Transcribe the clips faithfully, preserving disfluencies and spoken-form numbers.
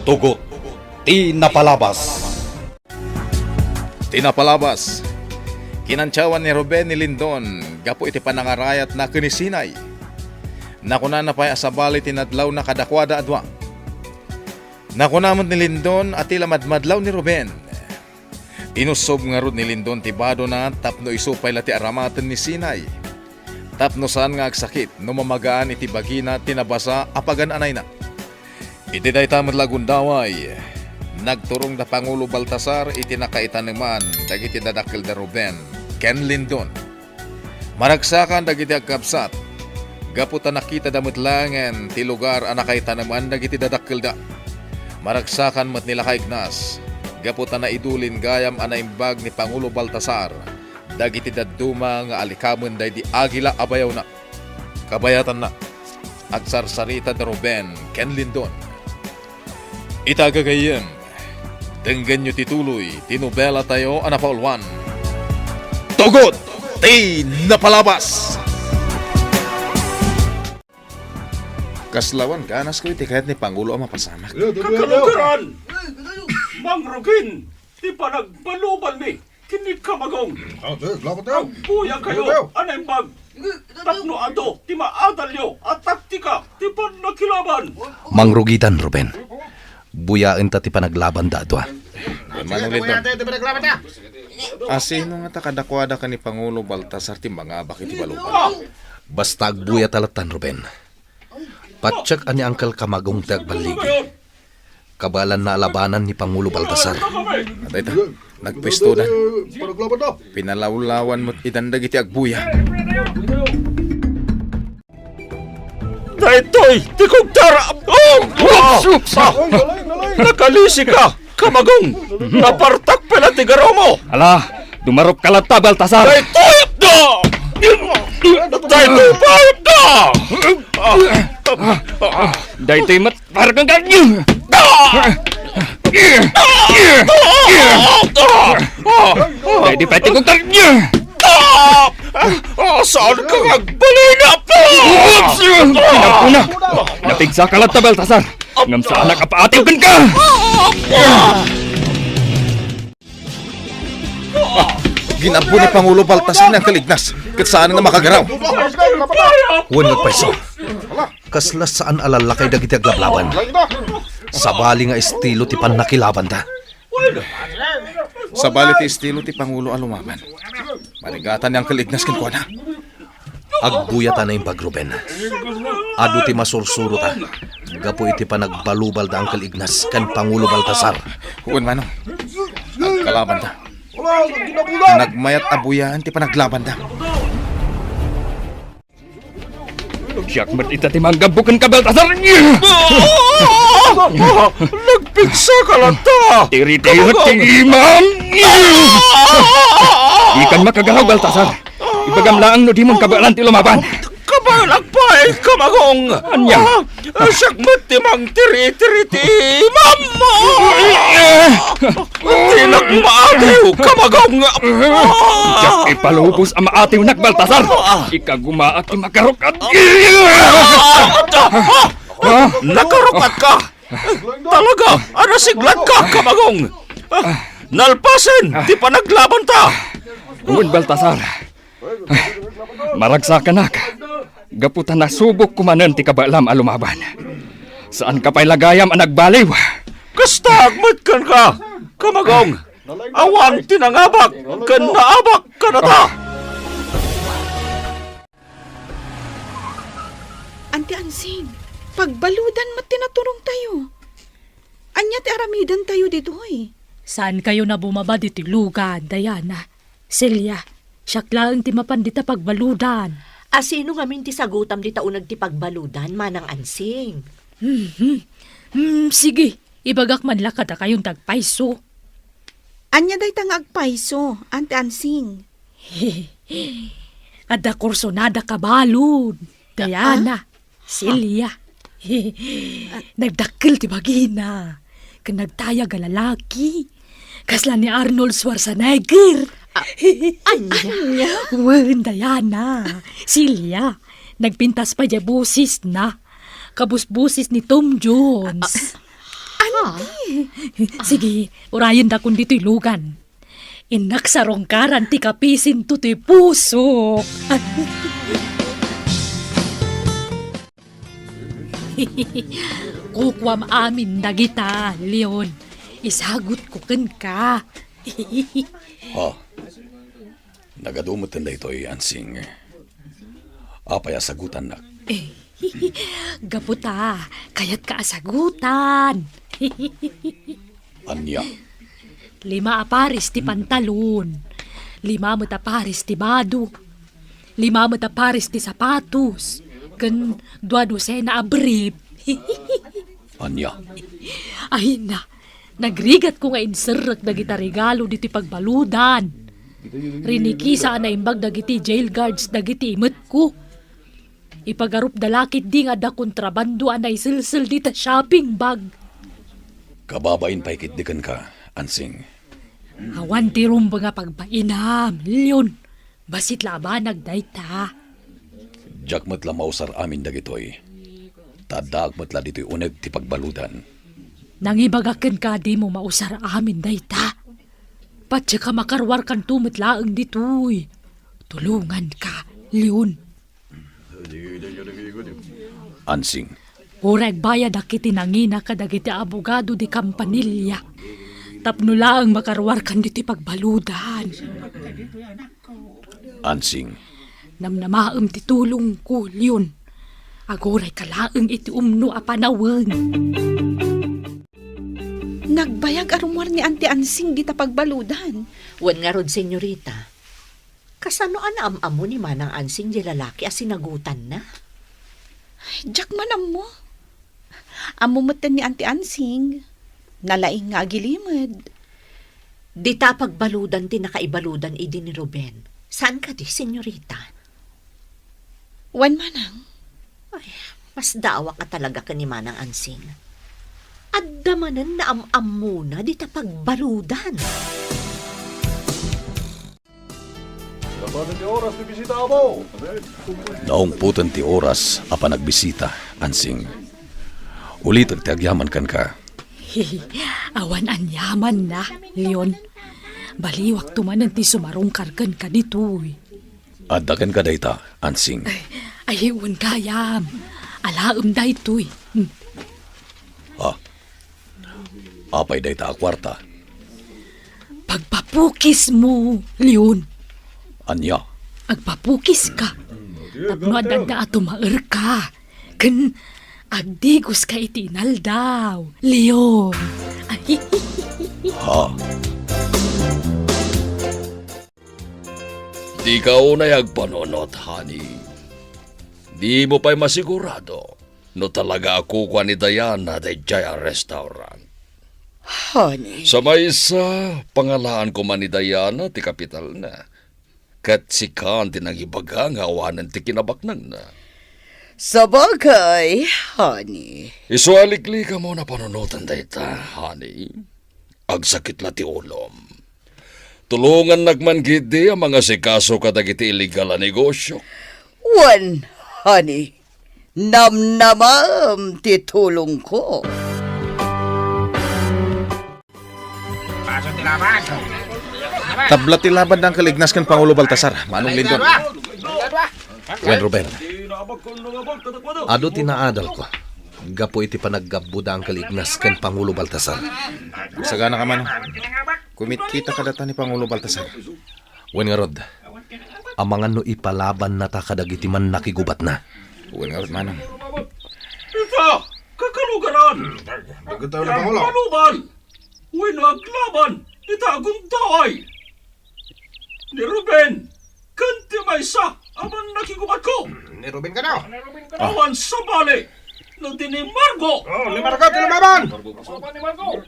Tugot ti napalabas. Ti napalabas, kinantiawan ni Ruben ni Lindon gapu iti panangarayatna ken ni Sinay. Nakunana pay a sabali ti nadlawna kadakuada a dua. Nakuna met ni Lindon a ti la madmadlaw ni Ruben. Inussob ngarud ni Lindon ti badona tapno isu pay la ti aramaten ni Sinay. Tapno saan nga agsakit no mamagaan iti bagina ti nabasa a pagan-anayna. Iti dayta met la gundaway, nagturong da Pangulo Baltasar iti nakaitaneman dagiti dadakkel da Ruben ken Lindon. Maragsakan dagiti agkabsat, gapu ta nakitada met laengen ti lugar a nakaitaneman dagiti dadakkelda. Maragsakan met ni Laka Ignas, gapu ta naidulin gayam a naimbag ni Pangulo Baltasar dagiti dadduma nga alikamen daydi agila a bayawna. Kabayatanna, agsarsarita da Ruben ken Lindon. Ita gagayyem, denggenyo ti tuloy ti nobelatayo a napauluan, Tugot ti Napalabas! Kasla awan ganasko iti kayat ni Pangulo a mapasamak. Kakalugaran! Mangrugin ti panagbalubalmi ken ni Kamagong. Ah, sige, salamat, eh. Agbuya kayo, Sige, Teo. a naimbag. Tapno adu ti maadalyo a taktika ti pannakilaban. Mangrugitan, Ruben. Buyaenta ti panaglabanda a dua. Manong Lindon. Asino ngata kadakuada ken ni Pangulo Baltasar ti mangabak iti balubal? Basta agbuyata lattan, Ruben. Patiek a ni Angkel Kamagong ti agballigi. Kabaelanna a labanan ni Pangulo Baltasar. Dayta, nagpuestodan. Pinalawlawan met idan dagiti agbuya. Daytoy ti kugtara! Oh! Ah! Nakalisika, Kamagong! Napartak pala ti garumo! Ala, dumarupka latta, Baltasar! Daytoy da! Daytoy pay da! Daytoy met parang ganyan! Daydi pay ti kugtara! Ah! Ah, saan ka agbalin, Apo? Oops! Pinagpuna! Napigsaka latta, Baltasar! Ngem saanak a paatiw kenka! Gin-abbo ni Pangulo Baltasar ni Angkel Ignas, ket saan nga makagaraw. Wen, agpayso. Kasla saan a lallakay dagiti aglablaban. Sabali nga estilo ti pannakilabanda. Sabali ti estilo ti Pangulo a lumaban. Marigatan ni Angkel Ignas kenkuana. Agbuyata naimbag, Ruben. Adu ti masursurota gapu iti panagbalubalda Angkel Ignas ken Pangulo Baltasar. Wen, Manong. Agkalabanda. Nagmayat a buyaen ti panaglabanda. Siak met ita ti manggabbuken ka, Baltasar! Nagpigsaka latta! Tiri-tiri ti imam! Dikan makagaraw, Baltasar! Ibagam laeng no dimon kabaelan ti lumaban! Kabaelak pay, Kamagong! Ania? Ah, siak met ti mangtiri-tiri ti imam! Dinak maatiw, Kamagong! Diak ipalubos a maatiwnak, Baltasar! Ikagumaak ti makarukat! Nakarukatka! Talaga a nasiglatka, Kamagong! Nalpasen ti panaglabanta! Wen, Baltasar, maragsakanak gapu ta nasubok koma ti kabaelam a lumaban. Saanka pay la gayam a nagbaliw. Kasta met kenka, Kamagong! Awan ti nangabak ken naabak kadata! Anti Ansing, pagbaludan met ti naturongtayo. Ania ti aramidentayo ditoy? Saankayon a bumaba ditoy lugan, Diana. Celia, siak laeng ti mapan dita pagbaludan. A sino ngamin ti sagutam dita uneg ti pagbaludan, Manang Ansing? Mhm. Hmm, sige, ibagak man la kadakayon ti agpayso. Ania dayta nga agpayso, Anti Ansing? Adda kursunada kabalud, Diana, Celia. Nagdakkel ti bagina, ken nagtayag a lalaki. Kasla ni Arnold Schwarzenegger. Ania? Wen, Diana, Celia, nagpintas pay diay bosesna. Kabusboses ni Tom Jones. Ah. Sige, urayendakon ditoy lugan. Innak sarungkaran ti kapisinto ti pusok. Kukuam amin dagita, Leon. Isagutko kenka. Ha? Nagadu metten daytoy, Ansing. Apay a sagutannak? Gapu ta, kayatka a sagutan. Ania? Lima a pares ti pantalon. Lima met a pares ti bado. Lima met a pares ti sapatos. Ken dua dosena a brief. Ania? Ay na, nagrigatko nga inserrek dagita regalo ditoy pagbaludan. Rinikisa a naimbag dagiti jail guards dagiti imetko. Ipagarupda la ketdi nga adda kontrabando a naiselsel dita shopping bag. Kababain pay ketdi kenka, Ansing. Awan ti rumbeng a pagbainam, Leon. Bassit la a banag dayta. Diak met la mausar amin dagitoy. Ta addaak met la ditoy uneg ti pagbaludan. Nangibagak kenka a dimo mausar amin dayta. Patiek a makaruarkanto met laeng ditoy. Tulonganka, Leon. Ansing. Uray agbayadak iti nangina kadagiti abogado ti kampanilya tapno laeng makaruarkan ditoy pagbaludan. Ansing. Namnamaem ti tulongko, Leon. Agurayka laeng iti umno a panawen. Nagbayag a rummuar ni Auntie Ansing dita pagbaludan. Wen ngarud, senyorita, kasano a naam-ammo ni Manang Ansing diay lalaki a sinagutanna? Diak man ammo. Ammo metten ni Auntie Ansing. Nalaing nga agilimed. Dita a pagbaludan ti nakaibaludan idi ni Ruben. Saan kadi, senyorita? Wen, manang. Ay, masdaawak a talaga ken ni Manang Ansing. Adda manen naam-ammona dita pagbaludan. Naungpoten ti oras a panagbisita, Ansing. Ulitek ti agyaman kenka. Awan aniamanna, Leon. Baliwakto manen ti sumarungkar kenka ditoy. Adda kenka dayta, Ansing. Ay, wen gayam. Alaem daytoy. Hmm. Ha? Apay dayta a kuarta? Pagpapukismo, Leon. Ania? Agpapukiska. Tapno adda a tumaerka. Ken agdigoska iti inaldaw, Leon. Ay. Ha? Dika unay agpanunot, honey. Dimo pay masigurado no talaga a kukua ni Diana daydiay a restaurant. Honey. Sa maysa, pangalaan koma ni Diana ti kapitalna. Ket sika ti nangibaga nga awanen ti kinabaknangna. Sabagay, honey. Isu a liklikam a panunoten dayta, honey. Agsakit la ti ulom. Tulongannak man ketdi a mangasikaso kadagiti illegal a negosio. Wen, honey, namnamaem ti tulongko. Tabla ti laban da Uncle Ignas ken Pangulo Baltasar, Manong Lindon. Wen, Ruben. Adu ti naadalko gapu iti panaggabbo da Uncle Ignas ken Pangulo Baltasar. Sagana ka, Manong. Kumitkita kadata ni Pangulo Baltasar. Wen ngarud, amangan no ipalabannata kadagiti mannakigubatna. Wen ngarud, Manong. Ita, kakalugaran! Dagita, Pangulo. Agpaluban! Wenno aglaban ita agundaway ni Ruben ken ti maysa a mannakigubatko. Ni Ruben kano? Awan sabali no di ni Margo. Oh, ni Margo ti lumaban.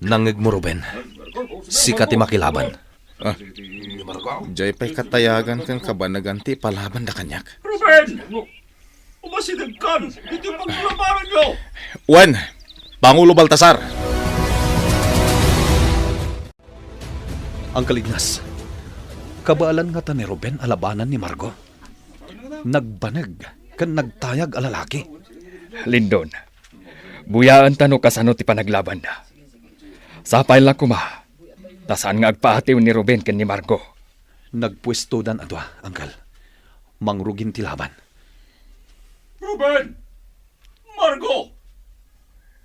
Nangngegmo, Ruben. Sika ti makilaban. Ah, ni Margo. Diay pay katayagan ken kabanegan ti ipalaban da kaniak. Ruben! Umasidegkan iti paglabananyo! Wen, Pangulo Baltasar! Uncle Ignas, kabaelan ngata ni Ruben a labanan ni Margo? Nagbaneg ken nagtayag a lalaki. Lindon, buyaenta no kasano ti panaglabanda. Sapay la koma, ta saan nga agpaatiw ni Ruben ken ni Margo. Nagpuestodan a dua, Angkel. Mangrugin ti laban. Ruben! Margo!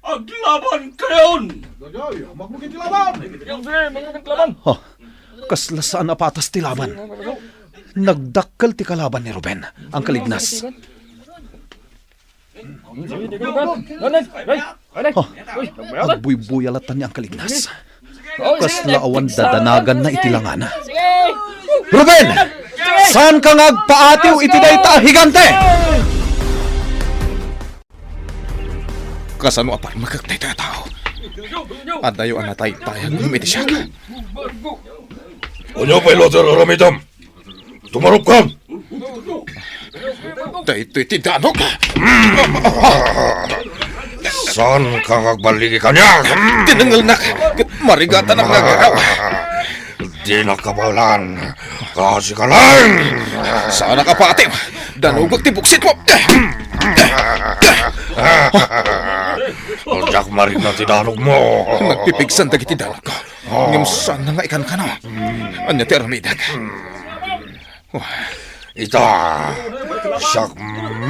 Aglabankayon! Dayay, mangrugin ti laban! Sige, mangrugin ti laban! Oh, kasla saan a patas ti laban. Nagdakkel ti kalaban ni Ruben, Angkel Ignas. Oh, agbuybuya latta ni Angkel Ignas. Kasla awan dadanaganna iti langana. Ruben! Saanka nga agpaatiw iti dayta a higante? Kasano a parmekek daytoy a tao? Adayo a nataytayag ngem iti siak. Ania pay latta ti aramidem? Tumarupkan! Daytoy ti danok! Saanka nga agballigi kaniak? Tinengelnak ket marigatanak nga agaraw. Dinak kabaelan. Kasika laeng! Saanka patim! Danogek ti buksitmo! Diak marigna ti danogmo. Nagpipigsan dagiti danok. Ngem saanna nga ikankano. Ania ti aramidek? Ita, siak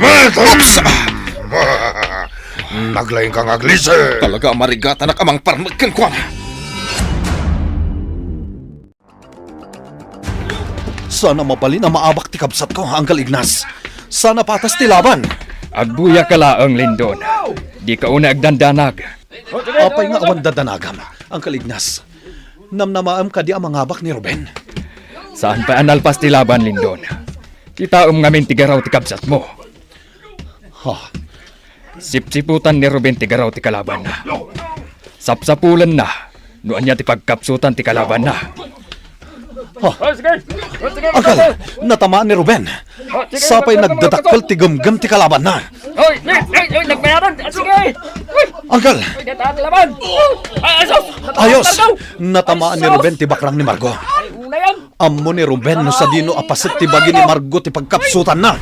met! Oops! Naglaingka nga aglisi! Talaga a marigatanak a mangparmek kenkuana. Saan a mabalin a maabak ti kabsatko, Angkel Ignas. Saan a patas ti laban. Agbuyaka laeng, Lindon. Dika unay agdandanag. Apay nga awan dadanagam, Angkel Ignas? Namnamaem kadi a mangabak ni Ruben? Saan pay a nalpas ti laban, Lindon. Kitaem ngamin ti garaw ti kabsatmo. Ha? Sipsiputan ni Ruben ti garaw ti kalabanna. Sapsapulenna no ania ti pagkapsutan ti kalabanna. Ha? Angkel, natamaan ni Ruben. Sapay nagdadakkel ti gemgem ti kalabanna. Oy, oy, oy, oy, nagmayaran. Ah, sige. Uy. Angkel. Uy, data ang laban. Ay, asos. Ayos. Natamaan ni Ruben ti bakrang ni Margo. Ay, unayan. Ammo ni Ruben no sadino a paset ti bagi ni Margo ti pagkapsutanna.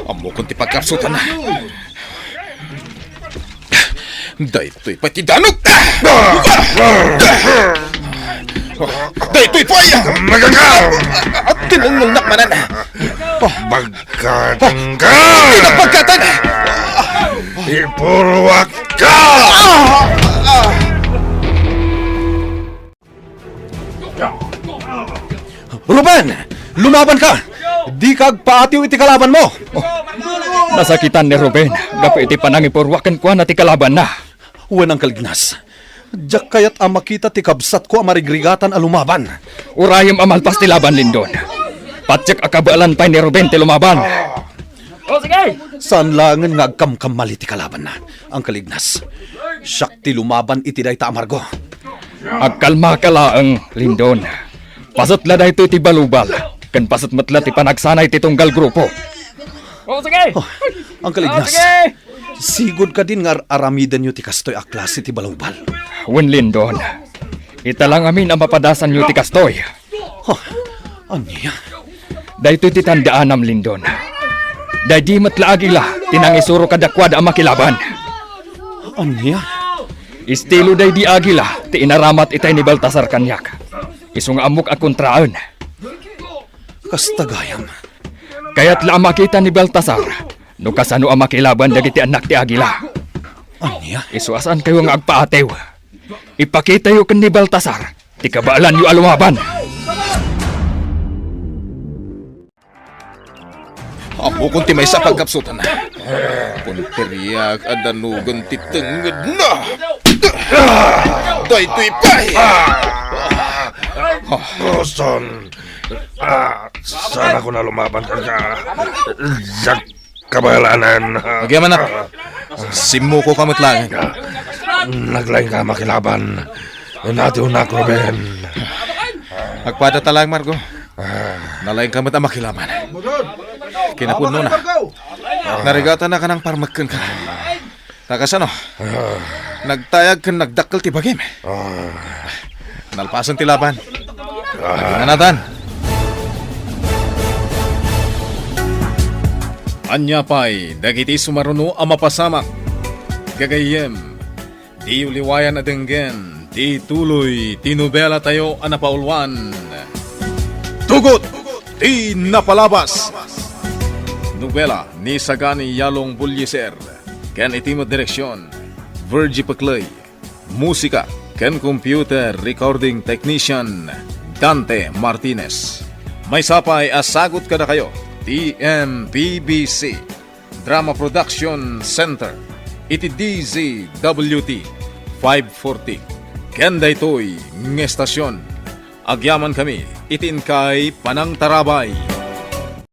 Ammokon ti pagkapsutanna. Daytoy pay ti danok! Daytoy pay! Magangaw! Tinengelnak manen! Bagkatan ka! Di na bagkatan! Ipuruak ka! Ruben! Lumabanka! Dika agpaatiw iti kalabanmo! Oh. Nasakitan ni Ruben gapu iti panangipuruak kenkuana ti kalabanna. Wen, Angkel Ignas, diak kayat a makita ti kabsatko a marigrigatan a lumaban. Urayem a malpas ti laban, Lindon. Patiek a kabaelan pay ni Ruben ti lumaban. O, sige! Saan laengen nga agkamkamali ti kalabanna, Angkel Ignas. Siak ti lumaban iti dayta a Margo. Agkalmaka laeng, Lindon. Paset la daytoy ti balubal, ken paset met la ti panagsanay ti tunggal grupo. O, sige! Oh, Angkel Ignas, sige! Sigud kadin nga ar-, aramidenyo ti kastoy a klase ti balubal? Wen, Lindon. Ita la ngamin a mapadasanyo ti kastoy. Huh, ania? Daytoy ti tandaanam, Lindon. Daydi met la Agila ti nangisuro kadakuada a makilaban. Ania? Estilo daydi Agila ti inaramat itay ni Baltasar kaniak. Isu nga ammok a kontraen. Kasta gayam. Kayat la a makita ni Baltasar no kasano a makilaban dagiti annak ti Agila. Ania? Isu a saankayo nga agpaatiw. Ipakitayo ken ni Baltasar ti kabaelanyo a lumaban. Ammokon ti maysa a pagkapsutanna. Punteriak a danogen ti tengngedna. Daytoy pay! Boston! Ah, saanakon a lumaban kenka. Diak kabaelanen. Agyamanak. Simmukoka met laeng. Naglaingka a makilaban. Inatiwnak, Ruben. Agpadata laeng, Margo. Ah. Nalaingka met a makilaban. Kinapunona. Narigatannak a nangparmek kenka. Ta kasano? Ah. Nagtayag ken nagdakkel ti bagim. Ah. Nalpasen ti laban. Ah. Aginanatan. Ania pay dagiti sumaruno a mapasamak? Gagayyem, Ti uliwayan a denggen, ti tuloy ti nobelatayo a napauluan, Tugot ti Napalabas. Nobela ni Sagani Yalong Bullieser, ken iti met direksion, Virgie Pecley. Musika ken computer recording technician, Dante Martinez. Maysa pay a sagut kadakayo ti M P B C Drama Production Center iti D Z W T five forty. Ken daytoy nga estasion, agyamankami iti inkay panangtarabay.